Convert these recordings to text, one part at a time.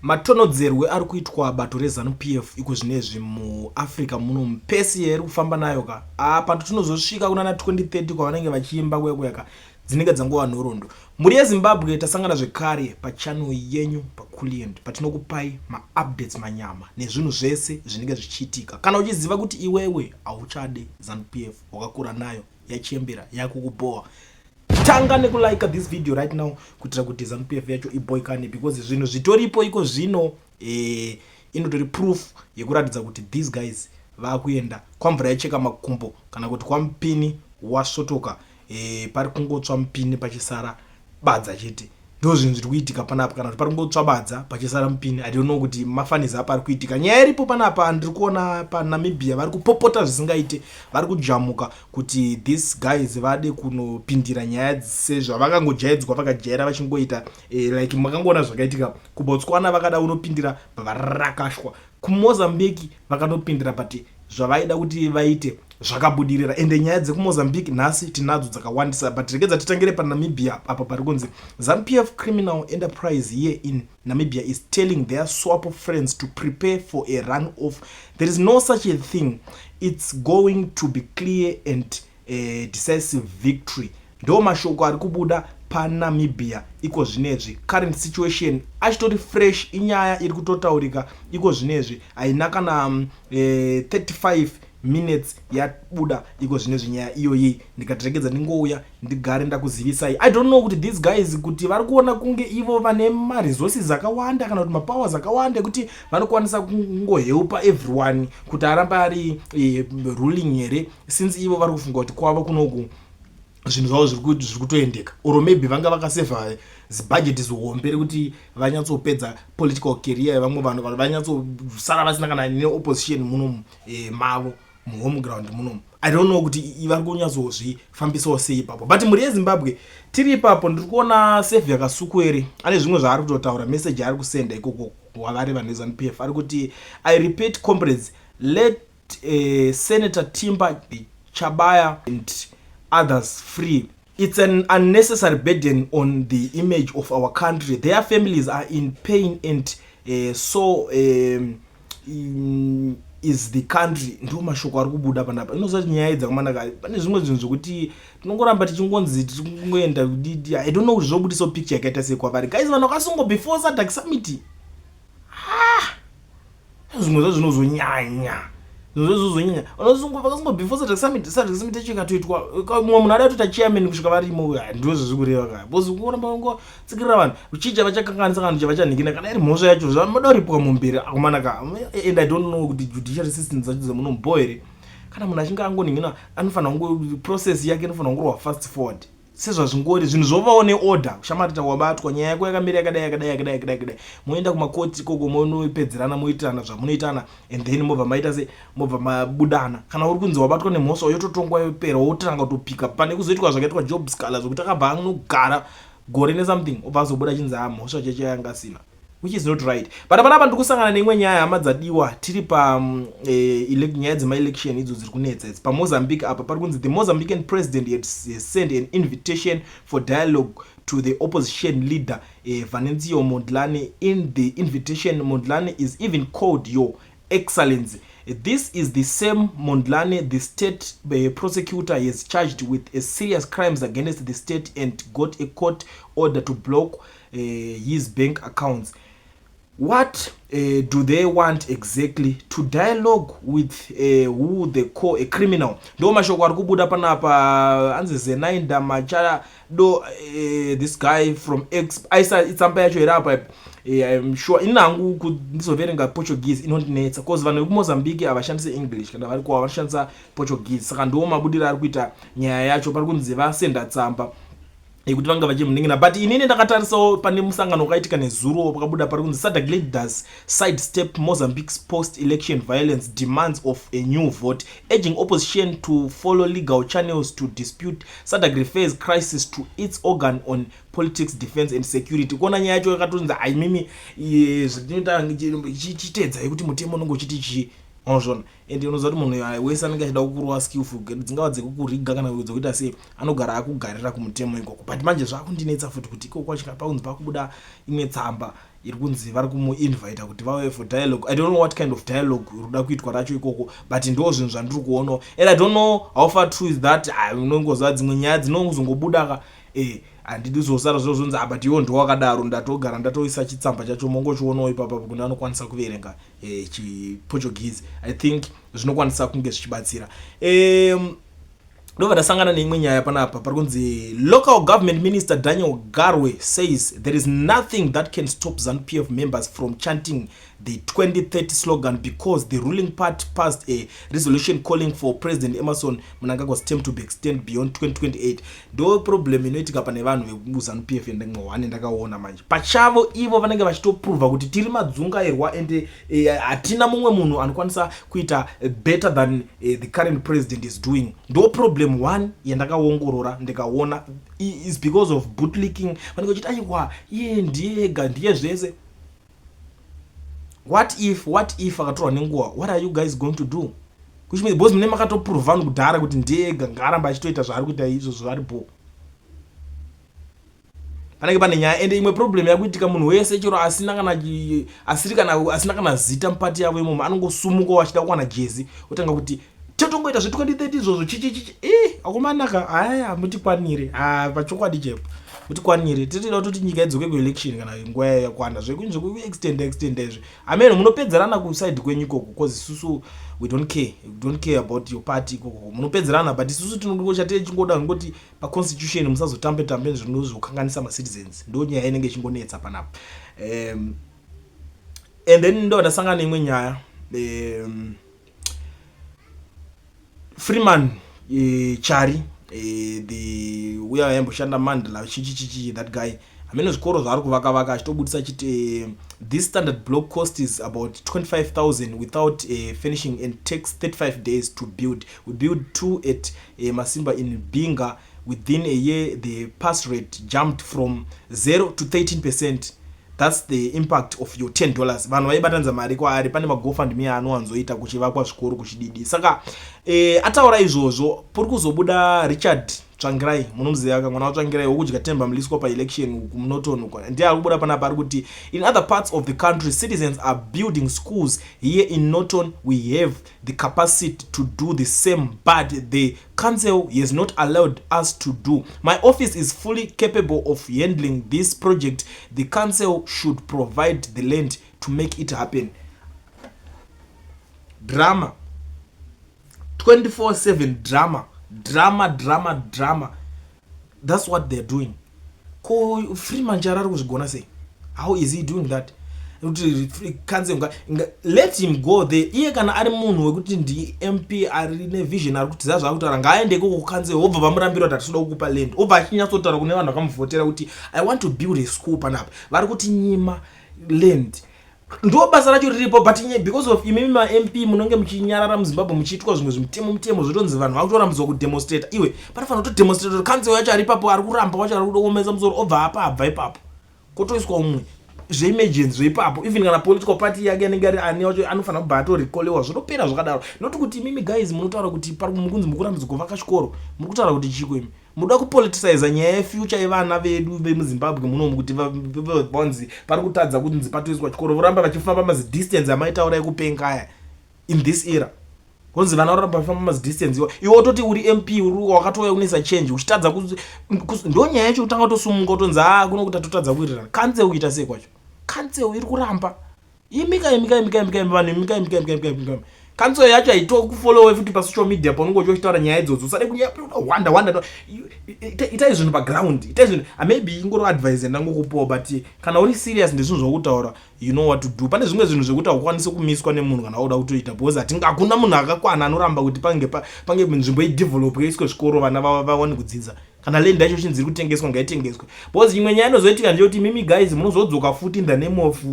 Matonodzerwe ari kuitwa bato reZanu PF iko zvinezvi muAfrica muno pace yairi kufamba nayo ka, apa tinozosvika kunana 2030 kwavanenge vachiimba kuya kuya ka, dzinenge dzangova nhoroondo. Mhuri yeZimbabwe, tasangana zvekare pachannel yenyu paCulliant, patinokupai maupdates manyama nezvinhu zvese zvinenge zvichiitika. Kana uchiziva kuti iwewe hauchade Zanu PF, wakakura nayo, yachembera, yakukubhowa, tanga nekulike this video right now kuitira kuti Zanu PF yacho iboikane, because zvinhu zvitoripo iko zvino inotori proof yekuratidza kuti these guys vakuenda kwamvura yacheka makumbo, kana kuti kwamupini wasvotoka. Pari kungotsva mupini pachisara badza chete. Ndo zvinhu zviri kuitika panapa, kana kuti pari kungotsva badza pachisara mupini. I don't know kuti mafanizi apa ari kuitika. Nyaya iripo panapa, ndiri kuona paNamibia vari kupopota zvisingaite, vari kujamuka kuti these guys vade kunopindira nyaya sezvavakangojaidzwa, vakajaira vachingoita. Like makangoona zvakaitika kuBotswana, vakada kunopindira, varakashwa. KuMozambique vakanopindira, but zvavaida kuti vaite zvakabudirira. Ende nyaya dzekuMozambique nhasi tinadzo dzakawandisa, but regedza titangire paNamibia apa. Pari kunzi ZANU PF criminal enterprise here in Namibia is telling their SWAPO friends to prepare for a run off. There is no such a thing. It's going to be clear and decisive victory. Ndo mashoko ari kubuda paNamibia iko zvinezvi. Current situation achitori fresh, inyaya iri kutotaurika iko zvinezvi, haina kana 35 minutes yabuda iko zvinezvi nyaya iyoyi. Ndikatiregedza ndingouya ndigare ndakuzivisai. I don't know kuti these guys kuti vari kuona kunge ivo vane maresources akawanda kana kuti mapowers akawanda ekuti vanokwanisa kungohelpa everyone kuti arambe ari ruling here, since ivo vari kufunga kuti kwavo kunoku zvinhu zvavo zviri kutoendeka, or maybe vanga vakasevha zibhajeti zihombe rekuti vanyatsopedza political career yevamwe vanhu, kana vanyatsosara vasina kana neopposition munomu mavo muhome ground munomu. I don't know kuti vari kunyatsozvifambisawo sei ipapo. But mhuri yeZimbabwe, tiri ipapo, ndiri kuona Saviour Kasukuwere ane zvimwe zvaari kutotaura, message yaari kusenda ikoko kwavari vanhu veZANU PF. Ari kuti, "I repeat, comrades, let Senator Timba Chabaya and others free. It's an unnecessary burden on the image of our country. Their families are in pain and so is the country." Ndo mashoko ari kubuda panapa. Inoziva kuti nyaya idzakumanaka, pane zvimwe zvinhu zvokuti tinongoramba tichingonzi tiringoenda. I don't know kuti zvobudisawo picture yakaita sei kwavari guys, vanhu vakasungwa before SADC summit. Ah! Zvimwe zvo zvinozonyanya, zvimwe zvo zvozonyanya. Vakasungwa before SADC summit, SADC summit yacho ikatoitwa, mumwe munhu ada kutoita chairman kusvika varimo. Ndo zvazviri kureva ka, because kuramba kungotsikirira vanhu chicha vachakanganisa kana chavachanhikina, kana iri mhosva yacho zvamoda kuripwa mumberi akumanaka. And I don't know kuti judiciary system dzacho dzemunombo here, kana munhu achinge angonhingina anofanira kungo process yake inofanira kungorwa fast forward sezvazvingori zvinhu zvovawo neorder. Shamarita, wabatwa, nyaya yako yakamira yakadai, yakadai, yakadai, yakadai, yakadai, moenda kumakoti ikoko, monopedzerana, moitirana zvamunoitana, and then mobva maita se mobva mabudana. Kana uri kunzi wabatwa nemhosva, yototongwa, yopera, wotanga kutopika, pane kuzoitwa zvakaitwa Job Sikhala, zvokuti akabva anogara gore nesomething, obva azobuda achinzi a mhosva cheche yanga asina, which is not right. But panapa ndiri kusangana neimwe nyaya, hama dzadiwa. Tiri pa nyaya dzemaelection idzo dziri kunetsa idzi paMozambique apa. Pari kunzi the Mozambican president has sent an invitation for dialogue to the opposition leader Venancio Mondlane. In the invitation, Mondlane is even called "Your Excellency". This is the same Mondlane the state prosecutor has charged with a serious crimes against the state and got a court order to block his bank accounts. What do they want exactly? To dialogue with who they call a criminal? Ndo mashoko ari kubuda panapa. Anzi Zenaida Machado, this guy from X, aisa itsamba yacho here apa. I'm sure ini hangu ndizoverenga Portuguese inondinetsa, cause vanhu vekuMozambique havashandisi English kana vari kwavo, vanoshandisa Portuguese. Saka ndo mabudiro ari kuita nyaya yacho. Pari kunzi vasenda tsamba yekuti vanga vachimuningina. But inini ndakatarisawo pane musangano wakaitika nezuro, pakabuda pari kunzi SADC leaders sidestep Mozambique's post election violence demands of a new vote, urging opposition to follow legal channels to dispute. SADC refers crisis to its organ on politics, defense and security. Kuona nyaya yacho yakatonzi haimimi zvatinoita, chitedzai kuti mutemo unonge uchiti chii, unozvona. And unoziva kuti munhu wese anenge achida kukurova skillful, dzingava dzekukuriga kana dzekuita sei, anogara akugarira kumutemo ikoko. But manje zvakundinetsa futi kuti ikoko pakunzi pakubuda imwe tsamba. Iri kunzi vari kumuinvita kuti vauye for dialogue. I don't know what kind of dialogue iri kuda kuitwa racho ikoko, but ndo zvinhu zvandiri kuonawo and I don't know how far true is that. Ah, unongoziva dzimwe nyaya dzinongozongobuda ka. Handidi zosara zviro zvonzi, ah, but iwo ndowakadaro. Ndatogara ndatoisa chitsamba chacho, mongochionawo ipapapo kune anokwanisa kuverenga chiPortuguese. I think zvinokwanisa kunge zvichibatsira. Ndobva ndasangana neimwe nyaya panapa pari kunzi local government minister Daniel Garwe says there is nothing that can stop ZANU-PF members from chanting the 2030 slogan because the ruling party passed a resolution calling for President Emmerson Mnangagwa's term to be extended beyond 2028. Ndo problem inoitika pane vanhu vekuZANU-PF ndimwe one ndakaona manje pachavo ivo vanenge vachitoprova kuti tiri madzungairwa ende hatina mumwe munhu anokwanisa kuita better than the current president is doing. Ndo problem one yandakaongorora ndikaona is because of bootlicking. Vanenge vachiti, "Aiwa, iye ndiye ega, ndiye zvese." What if, what if akatorwa nenguva? What are you guys going to do? Which means because mune makatoprova vanhu kudhara kuti ndiye ega, ngaaramba achitoita zvaari kuita izvozvo vari bo, panenge pane nyaya. Ende imwe problem yakuitika, munhu wese chero asina kana asiri kana asina kana zita mupati yavo imomo anongosumukawo achida kuwana jezi, otanga kuti totongoita zve2030 izvozvo chichichichi. Akomanaka, aya mutikwanire pachokwadi chepo, mutikwanire. Titoda kutoti nyika idzoke kuelection kana nguva yayo yakwana. Zvekuextenda extenda izvi, ameno munopedzerana kuside kwenyu ikoko, cause isusu we don't care, we don't care about your party ikoko munopedzerana, but isusu tinochatechingoda ngoti paconstitution musazotambe tambe zvinozokanganisa macitizens. Ndo nyaya inenge ichingonetsa panapa. And then ndo ndasangana neimwe nyaya. Freeman Chari, the uya aimboshanda Mandla chichichichi, that guy hamene zvikoro zvaari kuvaka vaka achitobudisa chiti this standard block cost is about 25,000 without finishing and takes 35 days to build. We build two at Masimba in Binga. Within a year the pass rate jumped from 0 to 13%. That's the impact of your $10. Vanhu vaibatanidza mari kwaari, pane maGoFundMe anowanzoita kuchivakwa zvikoro kuchididi. Saka ataura izvozvo, puri kuzobuda Richard Tsvangirai. Munomuziva ka, mwana waTsvangirai wokudya Temba Mliswa paelection kuMunoton uko. Ndiye ari kubuda panapa ari kuti in other parts of the country citizens are building schools. Here in Norton we have the capacity to do the same, but the council has not allowed us to do. My office is fully capable of handling this project. The council should provide the land to make it happen. Drama 24/7, drama, drama, drama, drama. That's what they're doing. Ko Freeman Chari ari kuzvigona sei? How is he doing that? Kuti council, let him go there. Iye kana ari munhu wekuti ndi MP ari nevision, ari kuti ziva zvaakutaura, ngaaende ikoko kucouncil, wobva vamurambira kuti hatinoda kukupa land, obva achinyatsotaura kune vanhu vakamuvhotera kuti I want to build a school panapa, vari kuti nyima land. Ndo basa racho riripo, but because of imimi maMP munonge muchinyarara muZimbabwe, muchiitwa zvimwe zvimutemo mutemo, zvotonzi vanhu vakutorambidzwa kudemonstrata. Iwe panofanira kutodemonstrata kuti council yacho ari ipapo ari kuramba wacho ari kuda kuomesa musoro, obva apa abva ipapo, kotoiswa umwe zveemergency zveipapo. Even kana political party yake anenge ari ani wacho anofanira kubva atorikolewa, zvotopera zvakadaro. Noti kuti imimi guys munotaura kuti pari mukunzi mukurambidzwa kuvaka chikoro, muri kutaura kuti chiko? Imi muda kupoliticiza nyaya yefuture yevana vedu vemuZimbabwe munomu, kuti vanzi pari kutadza kunzi patoiswa chikoro, voramba vachifamba mazidistance amaitaura ekupenga aya. In this era kunzi vana voramba vachifamba mazidistance iwa, iwe wototi uri MP, uri wakatouya kunesa change, uchitadza ndo nyaya yacho. Kutanga kutosumuka utonzi a kuno kuti atotadza kuwirirana. Council kuita sei kwacho? Council iri kuramba. Imika, imika, imika, imika, imi vanhu, imika, imika, imika, imika, imika. Council yacho haitokufollowe futi pasocial media paunenge uchitaura nyaya idzodzo. Usade kuwanda wanda, itai zvinhu paground, itai zvinhu. Ah, maybe ingoro advice yandangokupawo, but kana uri serious ndezvinhu zvokutaura, you know what to do. Pane zvimwe zvinhu zvekuti haukwanisi kumiswa nemunhu kana wauda kutoita, because hakuna munhu akakwana anoramba kuti pange nzvimbo idevelop, iswe zvikoro, vana vawane kudzidza. Kana land yacho chinzi iri kutengeswa, ngaitengeswe, because imwe nyaya inozoitika ndeyekuti mimi guys munozodzoka futi in the name of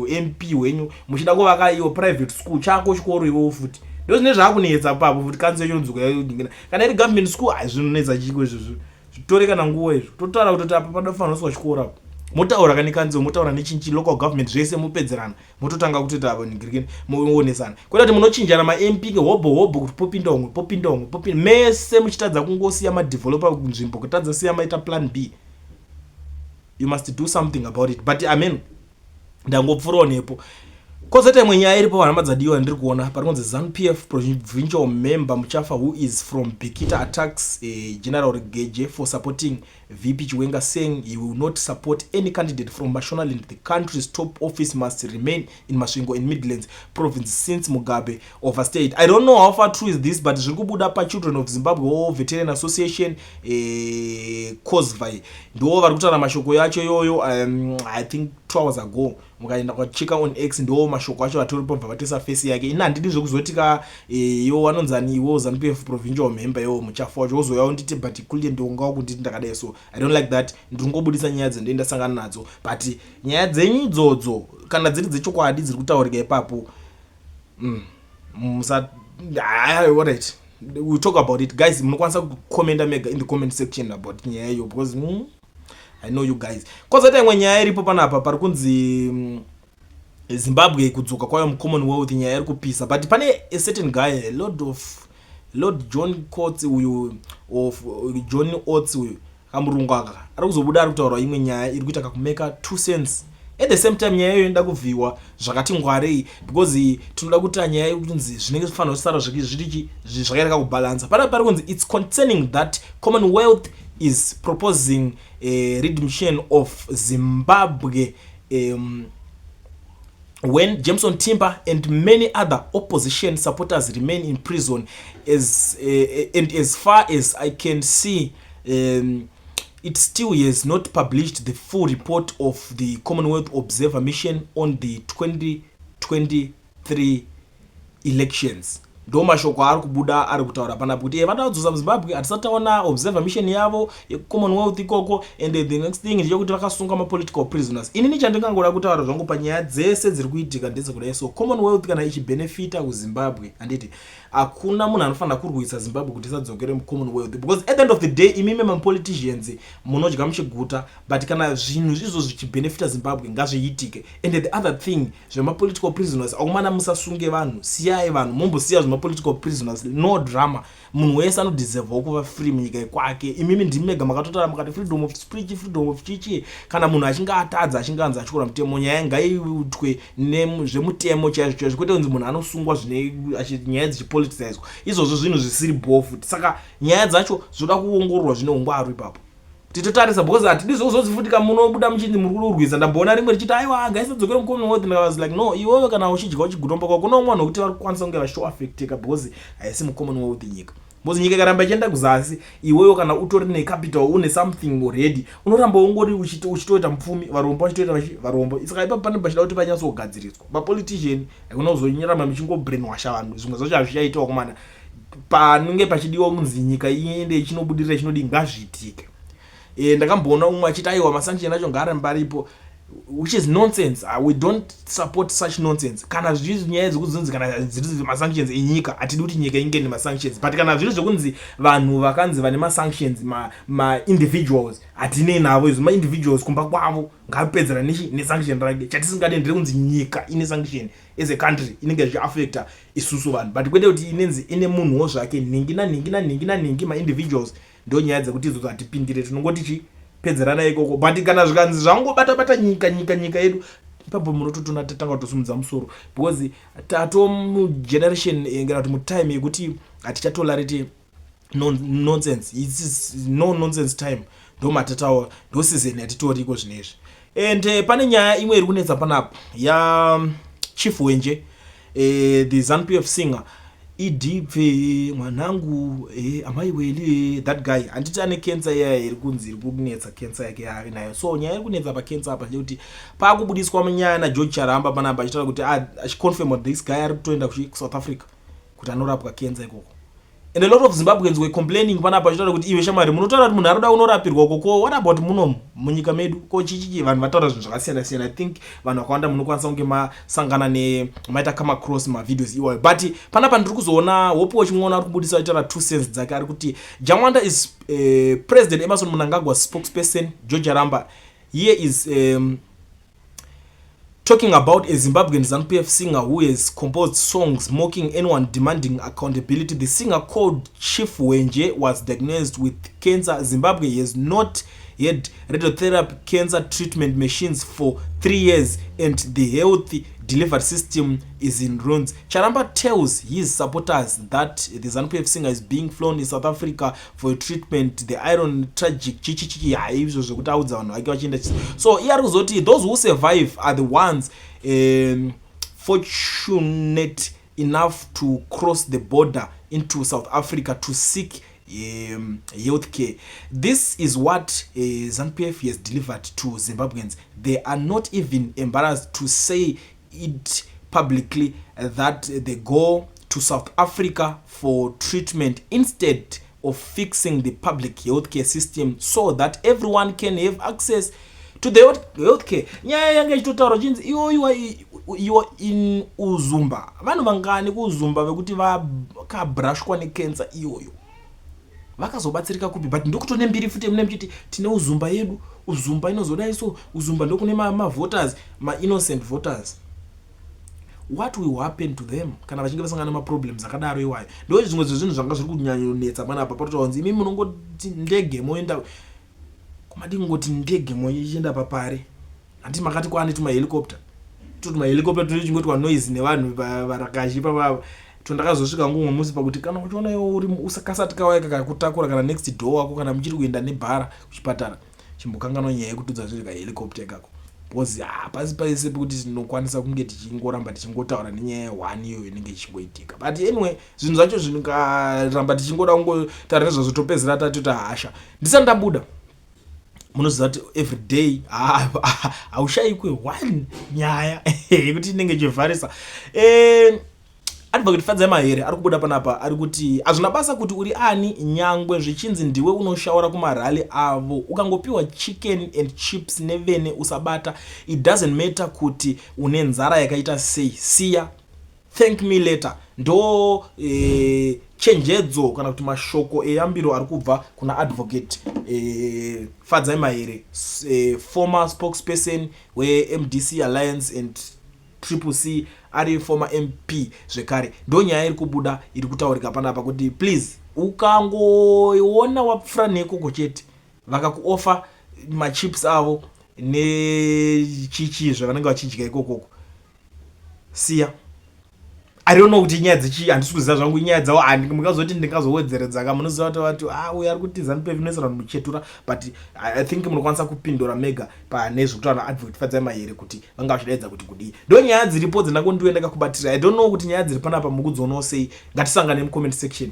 MP hwenyu muchida kuvaka iwo private school chako chikoro iwowo futi. Ndo zvine zvaakunetsa papo futi. Council yacho inodzoka yodingina. Kana iri government school, hai, zvinonetsa chiko izvozvo? Zvitore kana nguva izvo, totaura kutoti apa panofanira kuiswa chikoro apo, motaura kane council, motaura nechinchi local government, zvese mopedzerana, mototanga kutoita ningirikini, moonesana, kwete kuti munochinjana maMP hobho hobho, kuti popinda umwe, popinda umwe, popinda mese, muchitadza kungosiya madeveloper nzvimbo, kutadza siya maita plan B. You must do something about it. But amen. Ndangopfuurawo nepo. Kozoita imwe nyaya iripo, hama dzadiwa, ndiri kuona pari kunzi ZANU PF provincial member Muchafa, who is from Bikita, attacks General Rugeje for supporting VP Chiwenga, saying he will not support any candidate from Mashonaland. The country's top office must remain in Masvingo in Midlands Province since Mugabe overstayed. I don't know how far true is this, but zviri kubuda paChildren of Zimbabwe War Veteran Association, COSVAI, ndo vari kutaura mashoko yacho iyoyo. I think 2 hours ago, mukaenda kwacheka on X, ndo mashoko acho atoripo. Bva vatoisa face yake. Ini handidi zvekuzoti ka iwo vanonzani, iwo ZANU PF provincial member, iwo Muchafa wacho, wozoyawo nditi, but kulie ndiongawo kunditi ndakadai. So I don't like that. Ndiri ngobudisa nyaya dzendei ndasangana nadzo, but nyaya dzenyu idzodzo, kana dziri dzechokwadi dziri kutaurika ipapo, musa, alright, we talk about it, guys. Munokwanisa kucommenta mega in the comment section about nyaya iyo, because I know you guys. Kozoita imwe nyaya iripo panapa pari kunzi Zimbabwe kudzoka kwayo muCommonwealth, nyaya iri kupisa. But pane a certain guy, Lord John Coats uyu, of John Oats uyu, kamurungu aka, ari kuzobuda ari kutaura imwe nyaya iri kuita kakumeka 2 cents. At the same time, nyaya iyoyo inoda kuvhiwa zvakati ngwarei, because tinoda kuti nyaya yekunzi zvinenge zvifanira kusara zvirichi zvakaita kakubhalansa. Pana pari kunzi it's concerning that Commonwealth is proposing a redemption of Zimbabwe when Jameson Timber and many other opposition supporters remain in prison, as and as far as I can see, it still has not published the full report of the Commonwealth Observer Mission on the 2023 elections. Ndo mashoko ari kubuda ari kutaura panapa kuti vada kudzosa muZimbabwe, hatisati taona observer mission yavo yeCommonwealth ikoko. And the next thing ndechekuti vakasunga mapolitical prisoners. Inini chandingangoda kutaura zvangu panyaya dzese dziri kuitika ndedzekudai so: Commonwealth kana ichibhenefita kuZimbabwe, handiti hakuna munhu anofanira kurwisa Zimbabwe kuti isadzokere muCommonwealth, because at the end of the day, imimi mapoliticians munodya muchiguta. But kana zvinhu izvo zvichibhenefita Zimbabwe, ngazviitike. And the other thing, zvemapolitical prisoners, akumana, musasunge vanhu, siyai vanhu, mumbosiya zvemapolitical prisoners, no drama. Munhu wese anodeservawo kuva free munyika yekwake. Imimi ndimi mega makatotaura mukati freedom of speech, freedom of chichi. Kana munhu achinge atadza, achinge anzi atyora mutemo, nyaya ngaiitwe nezvemutemo chaizvo chaizvo, kwete kunzi munhu anosungwa zvine nyaya dzichipoliticizwa. Izvozvo zvinhu zvisiri bofuti. Saka nyaya dzacho zvoda kuongororwa zvine ungwaru ipapo, titotarisa, because hatidi zvokuzodzi futi kamunobuda muchinzi muri kurwisa. Ndamboona rimwe richiti, "Aiwa, ngaisadzokere muCommonwealth." Ndikawas like, "No, iwewe kana uchidya uchigutomba kwako, kuna umwe vanhu wekuti vari kukwanisa kunge vachitoaffecteka because haisi muCommonwealth nyika." Because nyika ikaramba ichienda kuzasi, iwewe kana utori necapital, une something already, unoramba ungori uchitoita mupfumi, varombo vachitoita varombo. Saka ipapo pane pachida kuti panyatsogadziriswa. Mapolitician, hakuna kuzonyaramba muchingobrainwasha vanhu. Zvimwe zvacho hazvichaitawo kumana. Panenge pachidiwa kunzi nyika iende ichinobudirira, ichinodii, ngazviitike. Ndakamboona umwe achiti, "Aiwa, masanction acho ngaarambe aripo," which is nonsense. We don't support such nonsense. Kana zviri nyaya dzekuzonzi kana dziri masanctions enyika, hatidi kuti nyika inge nemasanctions. But kana zviri zvekunzi vanhu vakanzi vane masanctions, maindividuals, hatinei navo izvo. Maindividuals kumba kwavo ngapedzera nesanction rake. Chatisingadi nderekunzi nyika ine sanction as a country, inenge zvichiaffecta isusu vanhu, but kwete kuti inenzi ine munhuwo zvake, nhingi nanhingi nanhingi nanhingi, maindividuals. Ndo nyaya dzekuti idzodzo hatipindire, tinongoti chi pedzerana ikoko. But kana zvikanzi zvangobata bata nyika, nyika yedu, ipapo munototona tatanga kutosumudza musoro, because tato mugeneration, kana kuti mutime yekuti hatichatolerate nonsense. It's no nonsense time. Ndo matatawa, ndo season yatitoriko zvinezvi. And pane nyaya imwe iri kunetsa panapa ya Chief Hwenje, the ZANU PF singer, idipfe mwanangu, amai weli, that guy. Handiti ane cancer iya iri kunzi iri kunetsa, cancer yake yaave nayo. So nyaya iri kunetsa pacancer apa ndeyekuti paakubudiswa munyaya naGeorge Charamba panapa, achitaura kuti achiconfirm kuti this guy ari kutoenda kuSouth Africa kuti anorapwa cancer ikoko. And a lot of Zimbabweans were complaining panapa, achitaura kuti, "Iwe shamwari, munotaura kuti munhu ari kuda kunorapirwa uko, ko what about munomu munyika medu? Ko chichichi?" Vanhu vataura zvinhu zvakasiyana siyana. I think vanhu vakawanda munokwanisa kunge masangana nemaita come across mavideos iwayo. But panapa ndiri kuzoona Hope wechimwana ari kubudisa achitaura 2 cents dzake, ari kuti Jamwanda is President Emmerson Mnangagwa spokesperson. George Charamba here is talking about a Zimbabwean ZANU-PF singer who has composed songs mocking anyone demanding accountability. The singer called Chief Hwenje was diagnosed with cancer. Zimbabwe has not had radiotherapy cancer treatment machines for 3 years and the health delivery system is in ruins. Charamba tells his supporters that the ZANU-PF singer is being flown in South Africa for treatment. The iron tragic chichichichi, haizvo zvekuti audza vanhu vake vachienda. So iye ari kuzoti those who survive are the ones fortunate enough to cross the border into South Africa to seek health care. This is what ZANU-PF has delivered to Zimbabweans. They are not even embarrassed to say it publicly that they go to South Africa for treatment instead of fixing the public healthcare system so that everyone can have access to the healthcare. Nyaya yanga ichitotaura chinzi iwo iwo in Uzumba, vanhu vangani kuUzumba vekuti vakabrashwa necancer iyoyo vakazobatsirika kupi? But ndokutone mbiri futi mune muchiti tine Uzumba yedu, Uzumba inozodai. So Uzumba ndokune mavoters, mainnocent voters. What will happen to them kana vachinge vasangana nemaproblems akadaro iwayo? Ndo zvimwe zvezvinhu zvanga zviri kunyanyonetsa panapa. Parotaura kunzi imi munongoti ndege moenda kumadi, kungoti ndege moichienda papari. Handiti makati kwaane tumahelicopter? To tumahelicopter tunochingotwa noise nevanhu varakashi papapa. Tondakazosvika ngumwe musi pakuti kana uchiona iwe uri kasati kauya kakakutakura kana next door wako, kana muchiri kuenda nebhara kuchipatara, chimbokanganwa nyaya yekutudza zvinhu kahelicopter ikako, because hapasi paise pekuti tinokwanisa kunge tichingoramba tichingotaura nenyaya yeone iyoyo inenge ichingoitika. But anyway, zvinhu zvacho zvingaramba tichingoda kungotaura nezvazvo, topedzera tatota hasha. Ndisati ndabuda, munoziva kuti every day haushayikwe one nyaya yekuti inenge ichivharisa. Advocate Fadzai Mahere ari kubuda panapa, ari kuti hazvina basa kuti uri ani, nyangwe zvichinzi ndiwe unoshaura kumarally avo, ukangopiwa chicken and chips nevene usabata. It doesn't matter kuti une nzara yakaita sei, siya, thank me later. Ndo chenjedzo kana kuti mashoko eyambiro ari kubva kuna Advocate Fadzai Mahere, former spokesperson weMDC Alliance and Triple C, ari former MP zvekare. Ndo nyaya iri kubuda, iri kutaurika panapa kuti please, ukangoona wapfuura nekoko chete, vakakuoffer machips avo nechichi zvavanenge vachidya ikokoko, siya. I don't know kuti inyaya dzechi, handisi kuziva zvangu inyaya dzavo. Mungazoti ndingazowedzeredza ka, munoziva kuti vati, ah, uyo ari kuti ZANU-PF inoisira vanhu muchetura. But I think munokwanisa kupindura mega pane zvekutaura naAdvocate Fadzai Mahere kuti vanga vachidaidza kuti kudii. Ndo nyaya dziripo dzindangondiwe ndakakubatira. I don't know kuti nyaya dziri panapa mukudzionawo sei. Ngatisangane mucomment section.